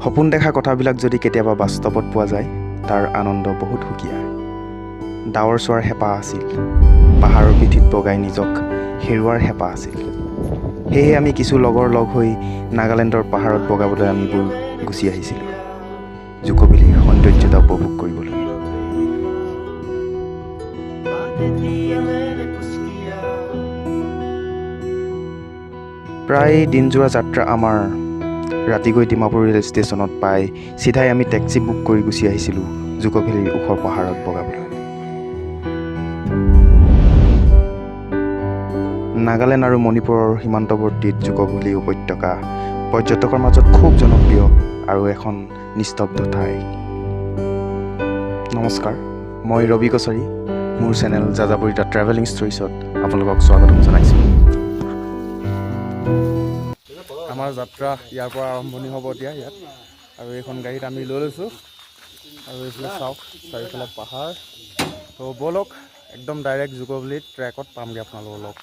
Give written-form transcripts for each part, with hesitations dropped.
সপোন দেখা কথাবিলাক যদি কেতিয়াবা বাস্তৱত পোৱা যায়, তাৰ আনন্দ বহুত সুকীয়া। ডাৱৰ চোৱাৰ হেঁপাহ আছিল, পাহাৰৰ পিঠিত বগাই নিজক হেৰুৱাৰ হেঁপাহ আছিল। সেয়েহে আমি কিছু লগৰ লগ হৈ নাগালেণ্ডৰ পাহাৰত বগাবলৈ আমিবোৰ গুচি আহিছিলোঁ জুকো ভেলীৰ সৌন্দৰ্যতা উপভোগ কৰিবলৈ। প্ৰায় দিনযোৰা যাত্ৰা আমাৰ। ৰাতি গৈ ডিমাপুৰ ৰেল ষ্টেচনত পাই চিধাই আমি টেক্সি বুক কৰি গুচি আহিছিলোঁ জুকো ভেলীৰ ওখ পাহাৰত বগাবলৈ। নাগালেণ্ড আৰু মণিপুৰৰ সীমান্তৱৰ্তীত জুকো ভেলী উপত্যকা পৰ্যটকৰ মাজত খুব জনপ্ৰিয় আৰু এখন নিস্তব্ধ ঠাই। নমস্কাৰ, মই ৰবি কছাৰী। মোৰ চেনেল যাযাবৰী the travelling ষ্টৰিছত আপোনালোকক স্বাগতম জনাইছোঁ। আমাৰ যাত্ৰা ইয়াৰ পৰা আৰম্ভণি হ'ব এতিয়া ইয়াত আৰু এইখন গাড়ীত আমি লৈ লৈছোঁ। আৰু এইফালে চাওক, চাৰিওফালে পাহাৰ। ত' ব'লক, একদম ডাইৰেক্ট জুকো ভেলী ট্ৰেকত পামগৈ আপোনালোকৰ লগ।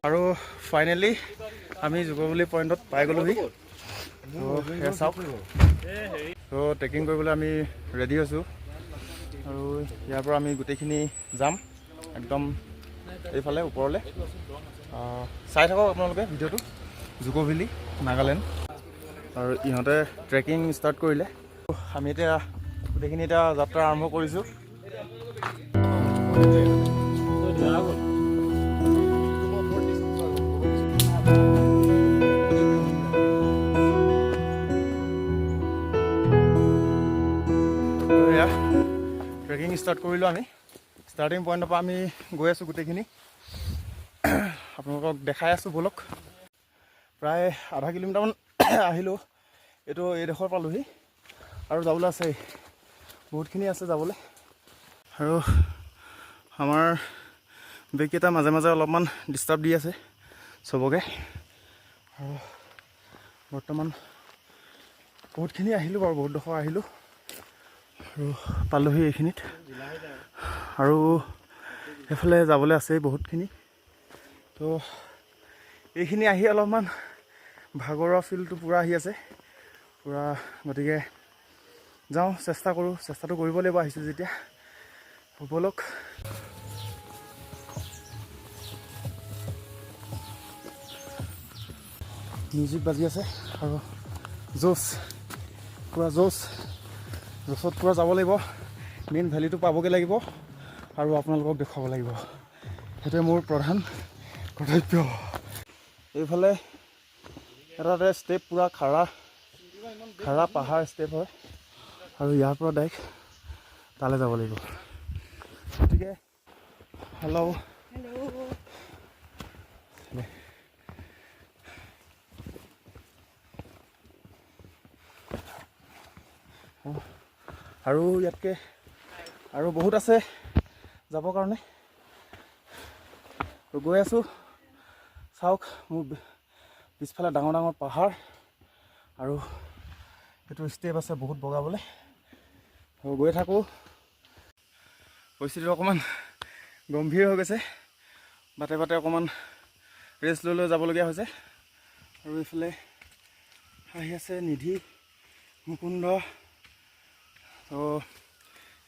আৰু ফাইনেলি আমি জুকো ভেলী পইণ্টত পাই গ'লোহি। ত' সেয়া চাওক। ত' ট্ৰেকিং কৰিবলৈ আমি ৰেডি হৈছোঁ আৰু ইয়াৰ পৰা আমি গোটেইখিনি যাম একদম এইফালে ওপৰলৈ। চাই থাকক আপোনালোকে ভিডিঅ'টো। জুকো ভেলী, নাগালেণ্ড। আৰু ইহঁতে ট্ৰেকিং ষ্টাৰ্ট কৰিলে। আমি এতিয়া গোটেইখিনি এতিয়া যাত্ৰা আৰম্ভ কৰিছোঁ। এয়া ট্ৰেকিং ষ্টাৰ্ট কৰিলোঁ আমি। ষ্টাৰ্টিং পইণ্টৰ পৰা আমি গৈ আছোঁ গোটেইখিনি, আপোনালোকক দেখাই আছোঁ। ব'লক। প্ৰায় আধা কিলোমিটাৰমান আহিলোঁ। এইটো এইডোখৰ পালোহি আৰু যাবলৈ আছে, বহুতখিনি আছে যাবলৈ। আৰু আমাৰ বেগকেইটা মাজে মাজে অলপমান ডিষ্টাৰ্ব দি আছে চবকে। আৰু বৰ্তমান বহুতখিনি আহিলোঁ বাৰু, বহুত ডোখৰ আহিলোঁ আৰু পালোহি এইখিনিত। আৰু সেইফালে যাবলৈ আছেই বহুতখিনি। তো এইখিনি আহি অলপমান ভাগৰুৱা ফিলটো পূৰা আহি আছে পূৰা। গতিকে যাওঁ, চেষ্টা কৰোঁ, চেষ্টাটো কৰিব লাগিব আহিছোঁ যেতিয়া। ব'লক। মিউজিক বাজি আছে আৰু জ'চ, পূৰা জ'চ, জ'চত পূৰা যাব লাগিব। মেইন ভেলীটো পাবগৈ লাগিব আৰু আপোনালোকক দেখুৱাব লাগিব, সেইটোৱে মোৰ প্ৰধান কৰ্তব্য। এইফালে এটা এটা ষ্টেপ, পূৰা খাৰা খাৰা পাহাৰ ষ্টেপ হয় আৰু ইয়াৰ পৰা ডাইৰেক্ট তালৈ যাব লাগিব। গতিকে হেল্ল'। হেল্ল'। আৰু ইয়াতকৈ আৰু বহুত আছে যাবৰ কাৰণে। তো গৈ আছোঁ। চাওক, মোৰ পিছফালে ডাঙৰ ডাঙৰ পাহাৰ আৰু এইটো ষ্টেপ আছে বহুত বগাবলৈ। আৰু গৈ থাকোঁ। পৰিস্থিতিটো অকণমান গম্ভীৰ হৈ গৈছে। বাটে বাটে অকণমান ৰেষ্ট লৈ লৈ যাবলগীয়া হৈছে। আৰু এইফালে আহি আছে নিধি, মুকুন্দ। তো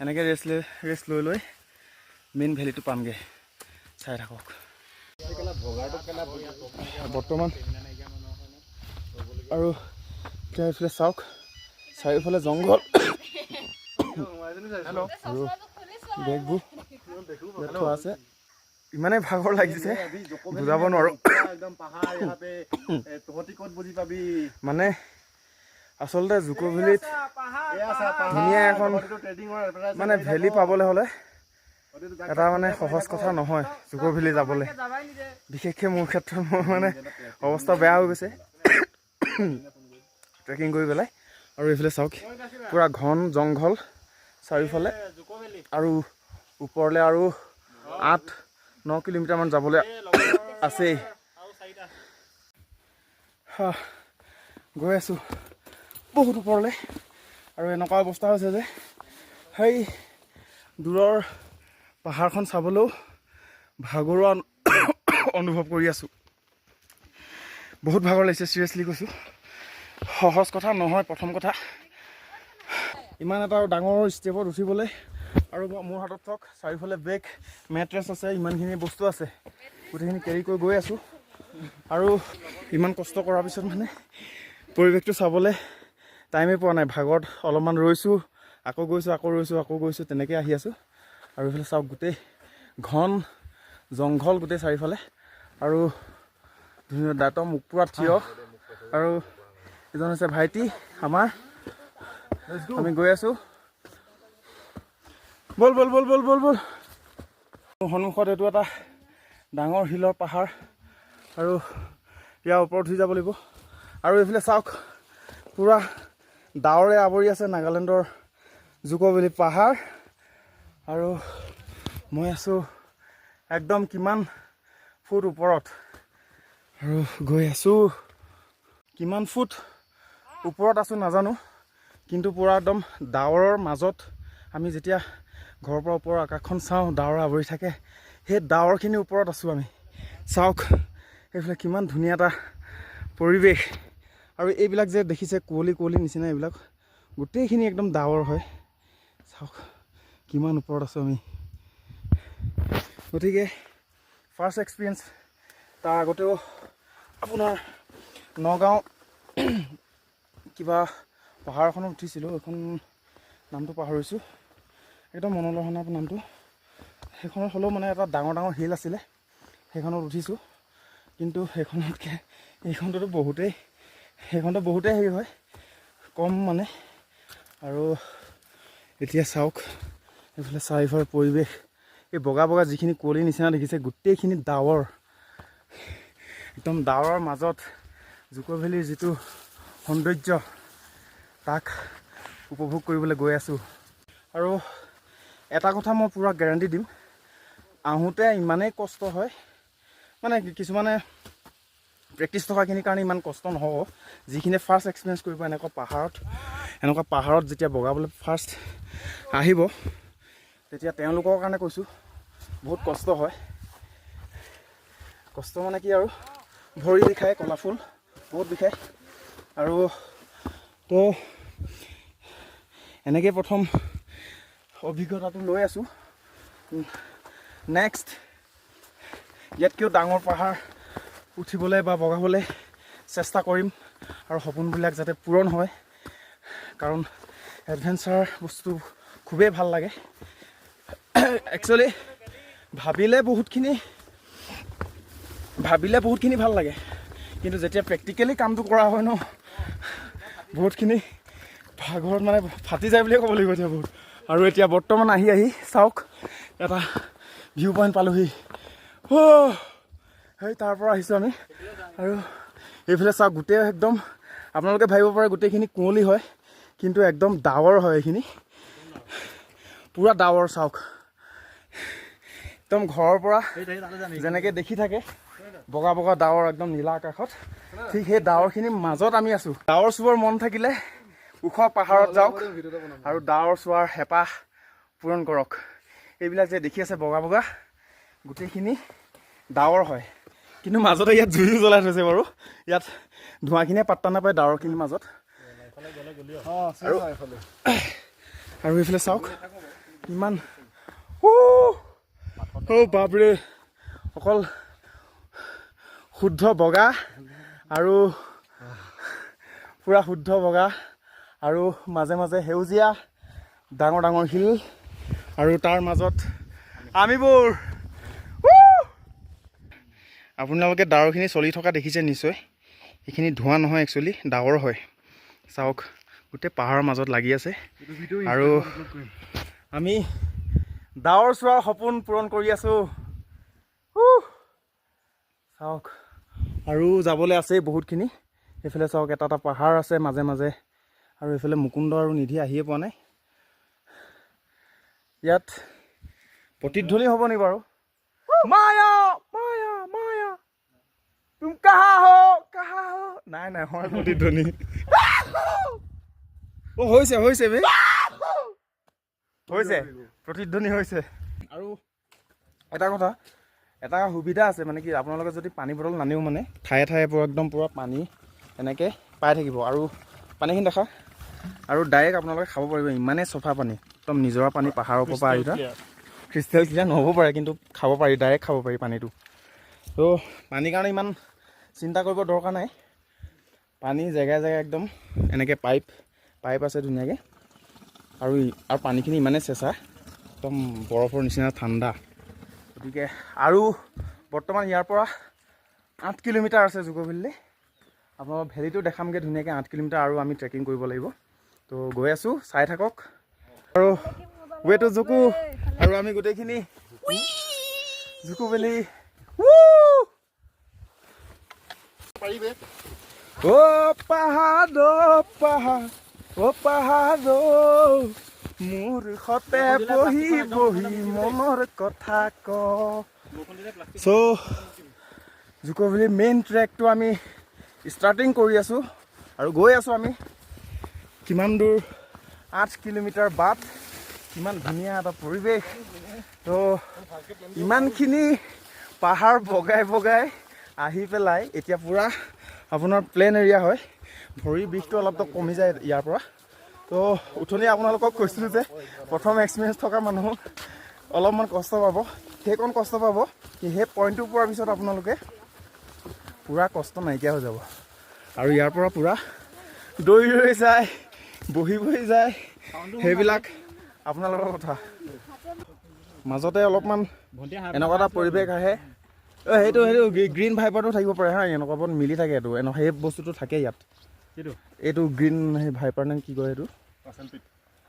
এনেকৈ ৰেষ্ট লৈ লৈ মেইন ভেলীটো পামগৈ, চাই থাকক। বৰ্তমান আৰু এতিয়া এইফালে চাওক, চাৰিওফালে জংঘল আৰু বেগবোৰ ইয়াত থোৱা আছে। ইমানেই ভাগৰ লাগিছে, বুজাব নোৱাৰোঁ। একদম পাহাৰ यहाँ पे, তহঁতি ক'ত বুজি পাবি? মানে আচলতে জুকো ভেলীত এয়া চা পাহাৰ। ধুনীয়া এখন তহঁতিতো ট্ৰেডিঙৰ advertise মানে কৰি থাক। ভেলী পাবলৈ হ'লে তহঁতিতো যাক এটা মানে সহজ কথা নহয় জুকো ভেলী যাবলৈ। বিশেষকৈ মোৰ ক্ষেত্ৰত মোৰ মানে অৱস্থা বেয়া হৈ গৈছে ট্ৰেকিং কৰি পেলাই। আৰু এইফালে চাওক, পূৰা ঘন জংঘল চাৰিওফালে আৰু ওপৰলৈ আৰু 8-9 কিলোমিটাৰমান যাবলৈ আছেই। হা, গৈ আছোঁ বহুত ওপৰলৈ আৰু এনেকুৱা অৱস্থা হৈছে যে সেই দূৰৰ পাহাৰখন চাবলৈও ভাগৰুৱা অনুভৱ কৰি আছোঁ। বহুত ভাগৰ লাগিছে, চিৰিয়াছলি কৈছোঁ। সহজ কথা নহয়। প্ৰথম কথা, ইমান এটা ডাঙৰ ষ্টেপত উঠিবলৈ, আৰু মোৰ হাতত চাওক, চাৰিওফালে বেগ, মেট্ৰেছ আছে, ইমানখিনি বস্তু আছে, গোটেইখিনি কেৰি কৰি গৈ আছোঁ। আৰু ইমান কষ্ট কৰাৰ পিছত মানে পৰিৱেশটো চাবলৈ টাইমেই পোৱা নাই। ভাগৰত অলপমান ৰৈছোঁ, আকৌ গৈছোঁ, আকৌ ৰৈছোঁ, আকৌ গৈছোঁ, তেনেকৈ আহি আছোঁ। আৰু এইফালে চাওক, গোটেই ঘন জংঘল গোটেই চাৰিওফালে, আৰু ধুনীয়া দাঁতৰ মুখ পূৰা থিয়। আৰু এজন হৈছে ভাইটি আমাৰ, আমি গৈ আছোঁ। ব'ল ব'ল ব'ল ব'ল ব'ল ব'ল। মোৰ সন্মুখত এইটো এটা ডাঙৰ শিলৰ পাহাৰ আৰু ইয়াৰ ওপৰত উঠি যাব লাগিব। আৰু এইফালে চাওক, পূৰা ডাৱৰে আৱৰি আছে নাগালেণ্ডৰ জুকো ভেলী পাহাৰ। আৰু মই আছোঁ একদম কিমান ফুট ওপৰত আৰু গৈ আছোঁ। কিমান ফুট ওপৰত আছোঁ নাজানো, কিন্তু পূৰা একদম ডাৱৰৰ মাজত। আমি যেতিয়া ঘৰৰ পৰা ওপৰৰ আকাশখন চাওঁ, ডাৱৰ আৱৰি থাকে, সেই ডাৱৰখিনিৰ ওপৰত আছোঁ আমি। চাওক, এইফালে কিমান ধুনীয়া এটা পৰিৱেশ। আৰু এইবিলাক যে দেখিছে, কুঁৱলী কুঁৱলী নিচিনা, এইবিলাক গোটেইখিনি একদম ডাৱৰ হয়। চাওক, কিমান ওপৰত আছোঁ আমি। গতিকে ফাৰ্ষ্ট এক্সপিৰিয়েঞ্চ। তাৰ আগতেও আপোনাৰ নগাঁও কিবা পাহাৰ এখনত উঠিছিলোঁ, এইখন নামটো পাহৰিছোঁ, একদম মনলৈ অহা নাই নামটো। সেইখনত হ'লেও মানে এটা ডাঙৰ ডাঙৰ শিল আছিলে, সেইখনত উঠিছোঁ। কিন্তু সেইখনতকৈ এইখনটোতো বহুতেই, সেইখনতো বহুতেই হেৰি হয়, কম মানে। আৰু এতিয়া চাওক, এইফালে চাৰিওফালে পৰিৱেশ, এই বগা বগা যিখিনি কুঁৱলী নিচিনা দেখিছে, গোটেইখিনি ডাৱৰ। একদম ডাৱৰৰ মাজত জুকো ভেলীৰ যিটো সৌন্দৰ্য, তাক উপভোগ কৰিবলৈ গৈ আছোঁ। আৰু এটা কথা মই পূৰা গেৰাণ্টি দিম, আহোঁতে ইমানেই কষ্ট হয়, মানে কিছুমানে প্ৰেক্টিচ থকাখিনিৰ কাৰণে ইমান কষ্ট নহ'ব। যিখিনিয়ে ফাৰ্ষ্ট এক্সপিৰিয়েঞ্চ কৰিব এনেকুৱা পাহাৰত যেতিয়া বগাবলৈ ফাৰ্ষ্ট আহিব, তেতিয়া তেওঁলোকৰ কাৰণে কৈছোঁ, বহুত কষ্ট হয়। কষ্ট মানে কি আৰু, ভৰি বিষায়, কলাফুল বহুত বিষায়। আৰু তো এনেকৈ প্ৰথম অভিজ্ঞতাটো লৈ আছোঁ। নেক্সট ইয়াতকৈও ডাঙৰ পাহাৰ উঠিবলৈ বা বগাবলৈ চেষ্টা কৰিম আৰু সপোনবিলাক যাতে পূৰণ হয়, কাৰণ এডভেঞ্চাৰ বস্তু খুবেই ভাল লাগে। একচুৱেলি ভাবিলে বহুতখিনি ভাল লাগে, কিন্তু যেতিয়া প্ৰেক্টিকেলি কামটো কৰা হয় ন, বহুতখিনি ভাগৰত মানে ফাটি যায় বুলিয়ে ক'ব লাগিব এতিয়া বহুত। আৰু এতিয়া বৰ্তমান আহি আহি চাওক, এটা ভিউ পইণ্ট পালোহি। অ' সেই তাৰ পৰা আহিছোঁ আমি। আৰু এইফালে চাওক, গোটেই একদম আপোনালোকে ভাবিব পাৰে গোটেইখিনি কুঁৱলী হয়, কিন্তু একদম ডাৱৰ হয়। এইখিনি পূৰা ডাৱৰ। চাওক, একদম ঘৰৰ পৰা যেনেকৈ দেখি থাকে বগা বগা ডাৱৰ একদম নীলা আকাশত, ঠিক সেই ডাৱৰখিনিৰ মাজত আমি আছোঁ। ডাৱৰ চুবৰ মন থাকিলে ওখ পাহাৰত যাওক আৰু ডাৱৰ চোৱাৰ হেঁপাহ পূৰণ কৰক। এইবিলাক যে দেখি আছে বগা বগা, গোটেইখিনি ডাৱৰ হয়। কিন্তু মাজতে ইয়াত জুইও জ্বলাই থৈছে বাৰু। ইয়াত ধোঁৱাখিনিয়ে পাত্তা নাপায় ডাৱৰখিনিৰ মাজত। আৰু এইফালে চাওক, ইমান, অ' বাপৰে, অকল শুদ্ধ বগা আৰু পূৰা শুদ্ধ বগা আৰু মাজে মাজে সেউজীয়া ডাঙৰ ডাঙৰ শিল আৰু তাৰ মাজত আমিবোৰ। Woo! আপোনালোকে ডাৱৰখিনি চলি থকা দেখিছে নিশ্চয়। এইখিনি ধোঁৱা নহয়, একচুৱেলি ডাৱৰ হয়। চাওক, গোটেই পাহাৰৰ মাজত লাগি আছে আৰু আমি ডাৱৰ চোৱাৰ সপোন পূৰণ কৰি আছোঁ। উহ! চাওক, আৰু যাবলৈ আছেই বহুতখিনি। এইফালে চাওক, এটা এটা পাহাৰ আছে মাজে মাজে। আৰু এইফালে মুকুন্দ আৰু নিধি আহিয়ে পোৱা নাই। ইয়াত প্ৰতিধ্বনি হ'ব নি বাৰু? মায়া, মায়া, माया, तुम कहाँ हो, कहाँ हो? নাই নাই, হয় প্ৰতিধ্বনি। অ' হৈছে, হৈছে বে, হৈছে, প্ৰতিধ্বনি হৈছে। আৰু এটা কথা, এটা সুবিধা আছে, মানে কি, আপোনালোকে যদি পানী বটল নানেও, মানে ঠায়ে ঠায়ে পূৰা একদম পূৰা পানী এনেকৈ পাই থাকিব। আৰু পানীখিনি দেখা আৰু ডাইৰেক্ট আপোনালোকে খাব পাৰিব, ইমানেই চফা পানী, একদম নিজৰা পানী পাহাৰৰ ওপৰৰ পৰা আহি থোৱা। ক্ৰিষ্টেল ক্লিয়াৰ নহ'ব পাৰে, কিন্তু খাব পাৰি, ডাইৰেক্ট খাব পাৰি পানীটো। ত' পানীৰ কাৰণে ইমান চিন্তা কৰিব দৰকাৰ নাই। পানী জেগাই জেগাই একদম এনেকৈ পাইপ পাইপ আছে ধুনীয়াকৈ। আৰু পানীখিনি ইমানেই চেঁচা, একদম বৰফৰ নিচিনা ঠাণ্ডা। গতিকে আৰু বৰ্তমান ইয়াৰ পৰা 8 কিলোমিটাৰ আছে জুকো ভেলীলৈ। আপোনালোকৰ ভেলীটো দেখামগৈ ধুনীয়াকৈ। 8 কিলোমিটাৰ আৰু আমি ট্ৰেকিং কৰিব লাগিব। তো গৈ আছোঁ, চাই থাকক। আৰু ৱেটো জুকু আৰু আমি গোটেইখিনি জুকু ভেলী। পাৰিবে। অ' পাহাৰ, অ' পাহাৰ, অ' পাহাৰ, অ' মোৰ সতে বহি বহি মনৰ কথা ক। চ' জুকো ভেলী মেইন ট্ৰেকটো আমি ষ্টাৰ্টিং কৰি আছোঁ আৰু গৈ আছোঁ আমি। কিমান দূৰ? 8 কিলোমিটাৰ বাট। কিমান ধুনীয়া এটা পৰিৱেশ! তো ইমানখিনি পাহাৰ বগাই বগাই আহি পেলাই এতিয়া পূৰা আপোনাৰ প্লেন এৰিয়া হয়। ভৰিৰ বিষটো অলপতো কমি যায় ইয়াৰ পৰা। তো উঠনি আপোনালোকক কৈছিলোঁ যে প্ৰথম এক্সপিৰিয়েঞ্চ থকা মানুহ অলপমান কষ্ট পাব। সেইকণ কষ্ট পাব কি, সেই পইণ্টটো পোৱাৰ পিছত আপোনালোকে পূৰা কষ্ট নাইকিয়া হৈ যাব। আৰু ইয়াৰ পৰা পূৰা দৌৰি দৌৰি যায়, বহি বহি যায়, সেইবিলাক আপোনালোকৰ কথা। মাজতে অলপমান এনেকুৱা এটা পৰিৱেশ আহে। অ, সেইটো গ্ৰীণ ভাইপাৰটো থাকিব পাৰে। হা, এনেকুৱা বহুত মিলি থাকে এইটো, এনেকুৱা সেই বস্তুটো থাকে ইয়াত। এইটো গ্ৰীণ সেই ভাইপাৰ নে কি কয় সেইটো?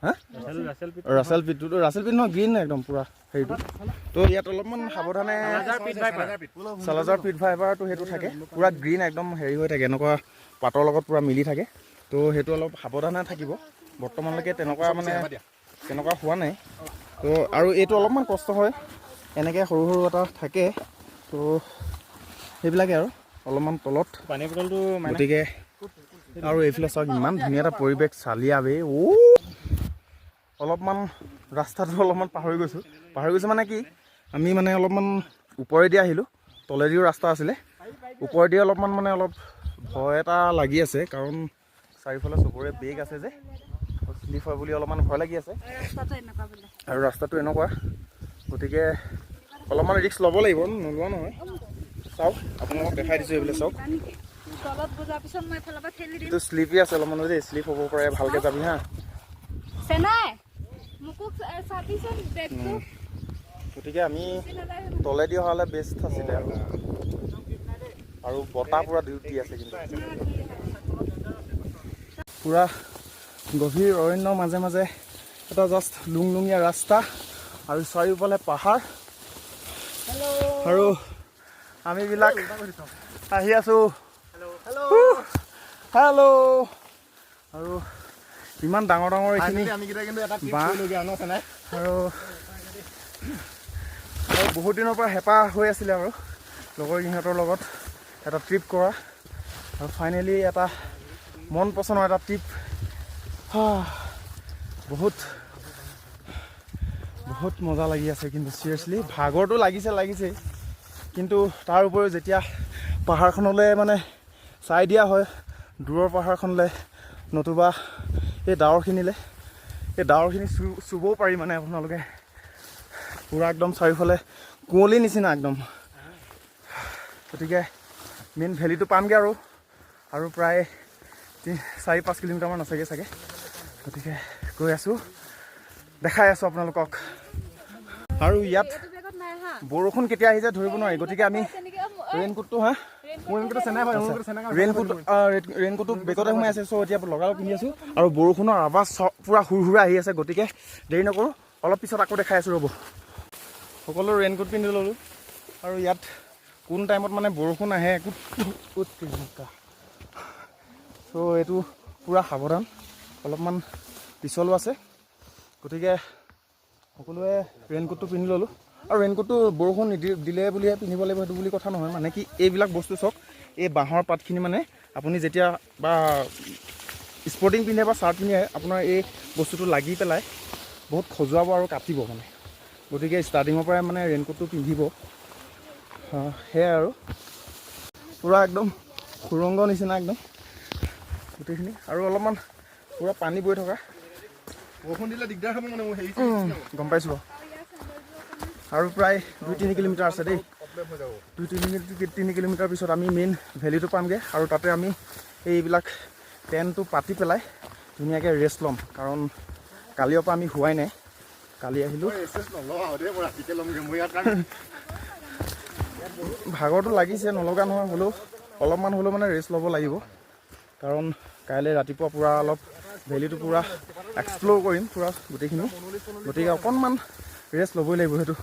হা, ৰাছেল পিটটো, ৰাছেল পিট নহয়, গ্ৰীণ একদম পূৰা হেৰিটো। তো ইয়াত অলপমান সাৱধানে। চালাজাৰ পিট ভাইপাৰটো সেইটো থাকে, পূৰা গ্ৰীণ একদম হেৰি হৈ থাকে, এনেকুৱা পাতৰ লগত পূৰা মিলি থাকে। তো সেইটো অলপ সাৱধানে থাকিব। বৰ্তমানলৈকে তেনেকুৱা মানে তেনেকুৱা হোৱা নাই। তো আৰু এইটো অলপমান কষ্ট হয়, এনেকৈ সৰু সৰু এটা থাকে। তো সেইবিলাকে আৰু অলপমান তলত পানী বটলটো। গতিকে আৰু এইফালে চাওক, ইমান ধুনীয়া এটা পৰিৱেশ, চালিয়া বে। অ' অলপমান ৰাস্তাটো অলপমান পাহৰি গৈছোঁ। পাহৰি গৈছোঁ মানে কি, আমি মানে অলপমান ওপৰেদি আহিলোঁ, তলেদিও ৰাস্তা আছিলে। ওপৰেদি অলপমান মানে অলপ ভয় এটা লাগি আছে, কাৰণ চাৰিওফালে চবৰে বেগ আছে যে শ্লিপ হয় বুলি অলপমান ভয় লাগি আছে। ৰাস্তাটো এনেকুৱা বোলে। আৰু ৰাস্তাটো এনেকুৱা, গতিকে অলপমান ৰিস্ক ল'ব লাগিব, নোলোৱা নহয়। চাওক, আপোনালোকক দেখাই দিছোঁ, এইফালে চাওক। নেকি তলত বজাৰ পিছত মই এফালৰ পৰা ঠেলি দিম। এইটো শ্লিপি আছে অলপমান দেই, শ্লিপ হ'ব পাৰে, ভালকৈ যাবি হা। চেনাই, মোকো চাবিচোন বেগটো। গতিকে আমি তলেদি অহা হ'লে বেষ্ট আছিলে। আৰু বতাহ পূৰা দি আছে, কিন্তু পূৰা গভীৰ অৰণ্যৰ মাজে মাজে এটা জাষ্ট লুংলুঙীয়া ৰাস্তা আৰু চাৰিওফালে পাহাৰ। আৰু আমিবিলাক আহি আছোঁ। হেল্ল'। আৰু ইমান ডাঙৰ ডাঙৰ এইখিনি আমি কেইটা কিন্তু এটা ট্ৰিপ বাঁহ। কৰিলোগৈ আৰু ন চেনাই? আৰু বহুত দিনৰ পৰা হেঁপাহ হৈ আছিলে আৰু লগৰ ইহঁতৰ লগত এটা ট্ৰিপ কৰা, আৰু ফাইনেলি এটা মন পচন্দৰ এটা ট্ৰিপ। বহুত বহুত মজা লাগি আছে, কিন্তু চিৰিয়াছলি ভাগৰটো লাগিছে লাগিছেই, কিন্তু তাৰ উপৰিও যেতিয়া পাহাৰখনলৈ মানে চাই দিয়া হয়, দূৰৰ পাহাৰখনলৈ নতুবা এই ডাৱৰখিনিলৈ, এই ডাৱৰখিনি চুবও পাৰি মানে আপোনালোকে, পূৰা একদম চাৰিওফালে কুঁৱলী নিচিনা একদম। গতিকে মেইন ভেলীটো পামগৈ আৰু প্ৰায় 4-5 কিলোমিটাৰমান আছেগৈ চাগে। গতিকে গৈ আছোঁ, দেখাই আছোঁ আপোনালোকক। আৰু ইয়াত এইটো বেগত নাই হা। বৰষুণ কেতিয়া আহি যায় ধৰিব নোৱাৰি, গতিকে আমি তেনেকে ৰেইনকোটটো, হা, মোৰ ৰেইনকোটটো চেনাই পাই, মোৰ ৰেইনকোটটো চেনাই। ৰেইনকোটটো বেগতে সোমাই আছে। চ' এতিয়া লগালগ পিন্ধি আছোঁ। আৰু বৰষুণৰ আৱাজ পূৰা হুৰ হুৰাই আহি আছে, গতিকে দেৰি নকৰোঁ, অলপ পিছত আকৌ দেখাই আছোঁ, ৰ'ব। সকলো ৰেইনকোট পিন্ধি ল'লোঁ। আৰু ইয়াত কোন টাইমত মানে বৰষুণ আহে একো। চ' এইটো পূৰা সাৱধান, অলপমান পিছলো আছে, গতিকে সকলোৱে ৰেইনকোটটো পিন্ধি ল'লোঁ। আৰু ৰেইনকোটটো বৰষুণ নিদি দিলে বুলিহে পিন্ধিব লাগিব সেইটো বুলি কথা নহয়। মানে কি, এইবিলাক বস্তু চাওক, এই বাঁহৰ পাতখিনি মানে আপুনি যেতিয়া বা স্পৰ্টিং পিন্ধে বা চাৰ্ট পিন্ধে, আপোনাৰ এই বস্তুটো লাগি পেলাই বহুত খজুৱাব আৰু কাটিব মানে। গতিকে ষ্টাৰ্টিঙৰ পৰাই মানে ৰেইনকোটটো পিন্ধিব। সেয়াই আৰু পূৰা একদম সুৰংগ নিচিনা একদম। গোটেইখিনি আৰু অলপমান পূৰা পানী বৈ থকা। বৰষুণ দিলে দিগদাৰ হ'ব, মানে মোৰ হেৰি গম পাইছোঁ বাৰু। আৰু প্ৰায় 2-3 কিলোমিটাৰ আছে দেই। প্ৰব্লেম হৈ যাব। 2-3 কিলোমিটাৰ পিছত আমি মেইন ভেলীটো পামগৈ আৰু তাতে আমি এইবিলাক টেণ্টটো পাতি পেলাই ধুনীয়াকৈ ৰেষ্ট ল'ম, কাৰণ কালিৰ পৰা আমি শোৱাই নাই। কালি আহিলোঁ। মই ৰেষ্ট নলওঁ আৰু দেই, মই ৰাতিকে ল'মগৈ। মোৰ ইয়াত কাৰণ ভাগৰটো লাগিছে, নলগা নহয়, হ'লেও অলপমান হ'লেও মানে ৰেষ্ট ল'ব লাগিব, কাৰণ কাইলৈ ৰাতিপুৱা পূৰা অলপ ভেলীটো পূৰা এক্সপ্ল'ৰ কৰিম পূৰা গোটেইখিনি। গতিকে অকণমান ৰেষ্ট ল'বই লাগিব সেইটো।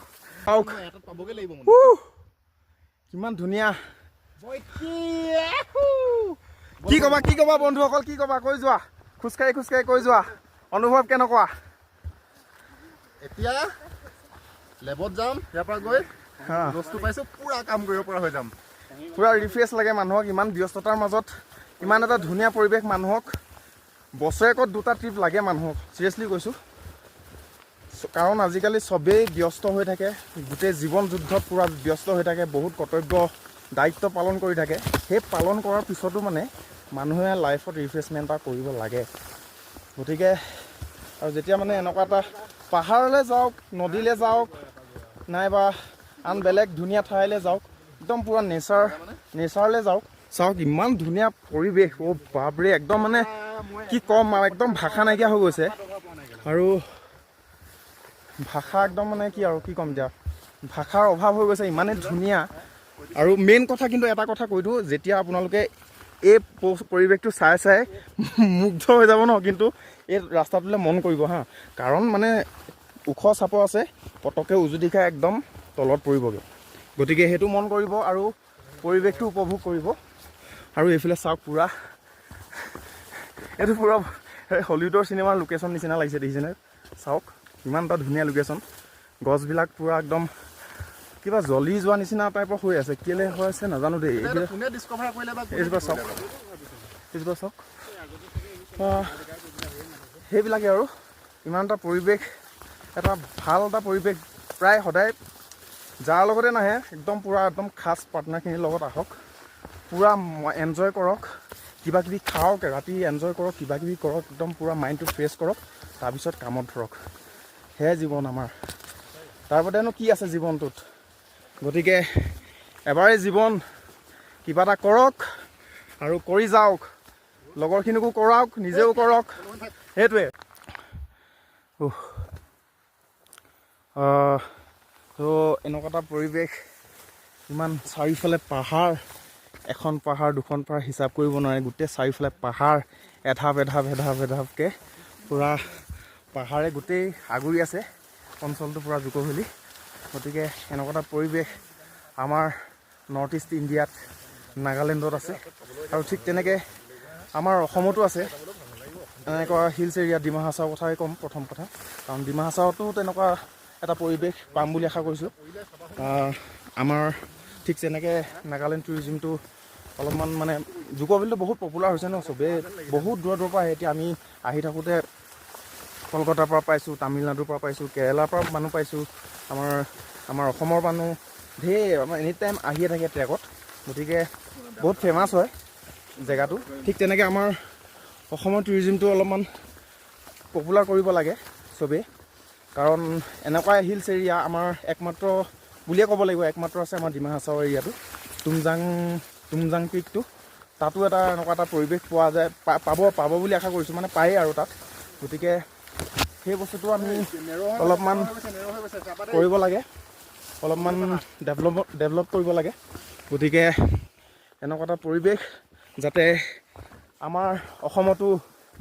চাওক। এটাত পাবগৈ লাগিব মানে। উহ! কিমান ধুনীয়া! কি ক'বা, কি ক'বা বন্ধুসকল, কি ক'বা? কৈ যোৱা, খোজকাঢ়ি খোজকাঢ়ি কৈ যোৱা, অনুভৱ কেনেকুৱা? এতিয়া লেবত যাম। ইয়াৰ পৰা গৈ হা। বস্তু পাইছোঁ, পূৰা কাম কৰিব পৰা হৈ যাম। পূৰা ৰিফ্ৰেছ লাগে মানুহক। ইমান ব্যস্ততাৰ মাজত ইমান এটা ধুনীয়া পৰিৱেশ, মানুহক বছৰেকত দুটা ট্ৰিপ লাগে মানুহক, চিৰিয়াছলি কৈছোঁ। কাৰণ আজিকালি চবেই ব্যস্ত হৈ থাকে, গোটেই জীৱন যুদ্ধত পূৰা ব্যস্ত হৈ থাকে, বহুত কৰ্তব্য দায়িত্ব পালন কৰি থাকে। সেই পালন কৰাৰ পিছতো মানে মানুহে লাইফত ৰিফ্ৰেছমেণ্ট এটা কৰিব লাগে। গতিকে আৰু যেতিয়া মানে এনেকুৱা এটা পাহাৰলৈ যাওক, নদীলৈ যাওক, নাইবা আন বেলেগ ধুনীয়া ঠাইলৈ যাওক, একদম পূৰা নেচাৰলৈ যাওক। চাওক, ইমান ধুনীয়া পৰিৱেশ। অ' বাপৰে, একদম মানে কি ক'ম আৰু, একদম ভাষা নাইকিয়া হৈ গৈছে। আৰু ভাষা একদম মানে কি আৰু কি ক'ম এতিয়া, ভাষাৰ অভাৱ হৈ গৈছে, ইমানেই ধুনীয়া। আৰু মেইন কথা কিন্তু এটা কথা কৈ দিওঁ, যেতিয়া আপোনালোকে এই পৰিৱেশটো চাই চাই মুগ্ধ হৈ যাব ন, কিন্তু এই ৰাস্তাটোলৈ মন কৰিব হা, কাৰণ মানে ওখ চাপৰ আছে, পটককৈ উজুতি খাই একদম তলত পৰিবগৈ। গতিকে সেইটো মন কৰিব আৰু পৰিৱেশটো উপভোগ কৰিব। আৰু এইফালে চাওক, পূৰা এইটো পূৰা হলিউডৰ চিনেমাৰ লোকেশ্যন নিচিনা লাগিছে, দেখিছেনে? চাওক, ইমান এটা ধুনীয়া লোকেশ্যন। গছবিলাক পূৰা একদম কিবা জ্বলি যোৱা নিচিনা টাইপৰ হৈ আছে। কেলৈ হৈ আছে নাজানো দেই। এইটো কোনে ডিছকভাৰ কৰিলে বা কোনে এইজোপা চাওক, এইজোপা চাওক। সেইবিলাকে আৰু ইমান এটা পৰিৱেশ, এটা ভাল এটা পৰিৱেশ। প্ৰায় সদায় যাৰ লগতে নাহে, একদম পূৰা একদম খাচ পাৰ্টনাৰখিনিৰ লগত আহক, পূৰা এনজয় কৰক, কিবা কিবি খাওক, ৰাতি এনজয় কৰক, কিবা কিবি কৰক, একদম পূৰা মাইণ্ডটো ফ্ৰেছ কৰক, তাৰপিছত কামত ধৰক। সেয়াই জীৱন আমাৰ, তাৰ বাদেনো কি আছে জীৱনটোত? গতিকে এবাৰেই জীৱন, কিবা এটা কৰক আৰু কৰি যাওক, লগৰখিনিকো কৰাওক, নিজেও কৰক, সেইটোৱে। উহ। তো এনেকুৱা এটা পৰিৱেশ, ইমান চাৰিওফালে পাহাৰ, এখন পাহাৰ দুখন পাহাৰ হিচাপ কৰিব নোৱাৰে, গোটেই চাৰিওফালে পাহাৰ, এধাপ এধাপ এধাপ এধাপকৈ পূৰা পাহাৰে গোটেই আগুৰি আছে অঞ্চলটো পূৰা জুকো ভেলী। গতিকে এনেকুৱা এটা পৰিৱেশ আমাৰ নৰ্থ ইষ্ট ইণ্ডিয়াত নাগালেণ্ডত আছে আৰু ঠিক তেনেকৈ আমাৰ অসমতো আছে এনেকুৱা হিলছ এৰিয়া। ডিমা হাছাওৰ কথাই ক'ম প্ৰথম কথা, কাৰণ ডিমা হাছাওতো তেনেকুৱা এটা পৰিৱেশ পাম বুলি আশা কৰিছোঁ। আমাৰ ঠিক তেনেকৈ নাগালেণ্ড টুৰিজিমটো অলপমান মানে জুকো ভেলীটো বহুত পপুলাৰ হৈছে ন, চবেই বহুত দূৰৰ দূৰৰ পৰা আহে। এতিয়া আমি আহি থাকোঁতে কলকাতাৰ পৰা পাইছোঁ, তামিলনাডুৰ পৰা পাইছোঁ, কেৰেলাৰ পৰা মানুহ পাইছোঁ, আমাৰ অসমৰ মানুহ ঢেৰ, আমাৰ এনি টাইম আহিয়ে থাকে ট্ৰেকত। গতিকে বহুত ফেমাছ হয় জেগাটো। ঠিক তেনেকৈ আমাৰ অসমৰ টুৰিজিমটো অলপমান পপুলাৰ কৰিব লাগে চবেই, কাৰণ এনেকুৱা হিলছ এৰিয়া আমাৰ একমাত্ৰ বুলিয়ে ক'ব লাগিব, একমাত্ৰ আছে আমাৰ ডিমা হাছাও এৰিয়াটো, তুমজাং পিকটো। তাতো এটা এনেকুৱা এটা পৰিৱেশ পোৱা যায়, পাব পাব বুলি আশা কৰিছোঁ, মানে পায়েই আৰু তাত। গতিকে সেই বস্তুটো আমি অলপমান কৰিব লাগে, অলপমান ডেভেলপ কৰিব লাগে। গতিকে এনেকুৱা এটা পৰিৱেশ যাতে আমাৰ অসমতো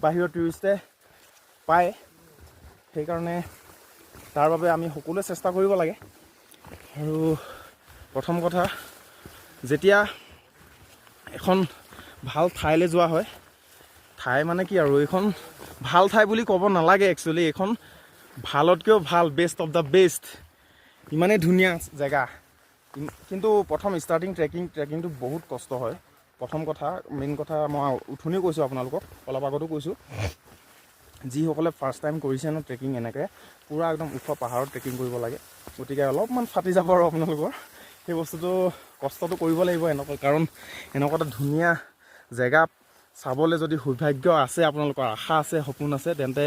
বাহিৰৰ টুৰিষ্টে পায়, সেইকাৰণে তাৰ বাবে আমি সকলোৱে চেষ্টা কৰিব লাগে। আৰু প্ৰথম কথা, যেতিয়া এখন ভাল ঠাইলৈ যোৱা হয়, ঠাই মানে কি আৰু, এইখন ভাল ঠাই বুলি ক'ব নালাগে একচুৱেলি, এইখন ভালতকৈও ভাল, বেষ্ট অফ the best, ইমানেই ধুনীয়া জেগা। কিন্তু প্ৰথম ষ্টাৰ্টিং ট্ৰেকিংটো বহুত কষ্ট হয়। প্ৰথম কথা, মেইন কথা মই উঠনিও কৈছোঁ আপোনালোকক, অলপ আগতো কৈছোঁ, যিসকলে ফাৰ্ষ্ট টাইম কৰিছে ন ট্ৰেকিং, এনেকৈ পূৰা একদম ওখ পাহাৰত ট্ৰেকিং কৰিব লাগে, গতিকে অলপমান ফাটি যাব আৰু আপোনালোকৰ সেই বস্তুটো, কষ্টটো কৰিব লাগিব এনেকুৱা, কাৰণ এনেকুৱা এটা ধুনীয়া জেগা চাবলৈ যদি সৌভাগ্য আছে, আপোনালোকৰ আশা আছে, সপোন আছে, তেন্তে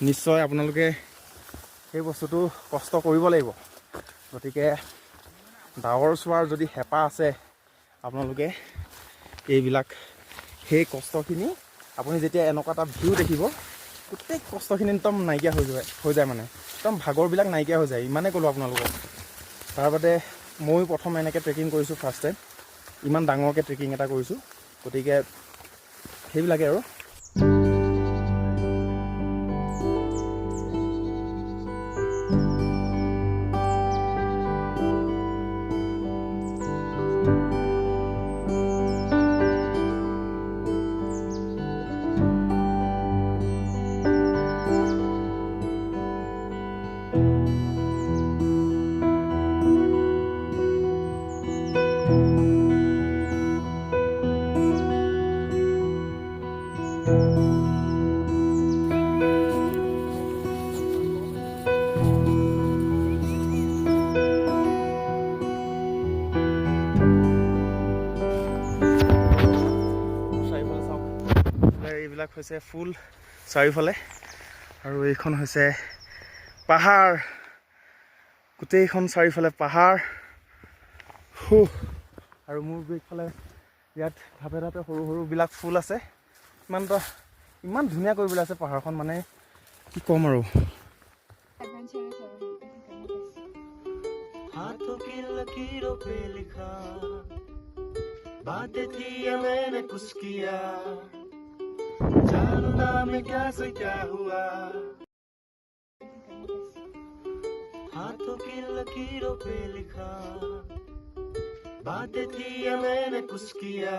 নিশ্চয় আপোনালোকে সেই বস্তুটো কষ্ট কৰিব লাগিব। গতিকে ডাৱৰ চোৱাৰ যদি হেঁপাহ আছে, আপোনালোকে এইবিলাক সেই কষ্টখিনি, আপুনি যেতিয়া এনেকুৱা এটা ভিউ দেখিব, গোটেই কষ্টখিনি একদম নাইকিয়া হৈ যায়, মানে একদম ভাগৰবিলাক নাইকিয়া হৈ যায়। ইমানেই ক'লোঁ আপোনালোকক। তাৰ বাদে ময়ো প্ৰথম এনেকৈ ট্ৰেকিং কৰিছোঁ, ফাৰ্ষ্ট টাইম ইমান ডাঙৰকৈ ট্ৰেকিং এটা কৰিছোঁ। গতিকে সেইবিলাকে আৰু। চাৰিওফালে চাওক, এইবিলাক হৈছে ফুল চাৰিওফালে আৰু এইখন হৈছে পাহাৰ। গোটেইখন চাৰিওফালে পাহাৰ। আৰু মোৰ এইফালে ইয়াত ঢাপে ঢাপে সৰু সৰুবিলাক ফুল আছে। ইমান এটা ইমান ধুনীয়া কৰি পেলাইছে পাহাৰখন, মানে কি ক'ম আৰু। Adventurous আৰু I think I like this. हाथों की लकीरों पे लिखा बातें थी ये मैंने कुछ किया, जानू ना मैं क्या से क्या हुआ। I think I like this. हाथों की लकीरों पे लिखा बातें थी ये मैंने कुछ किया।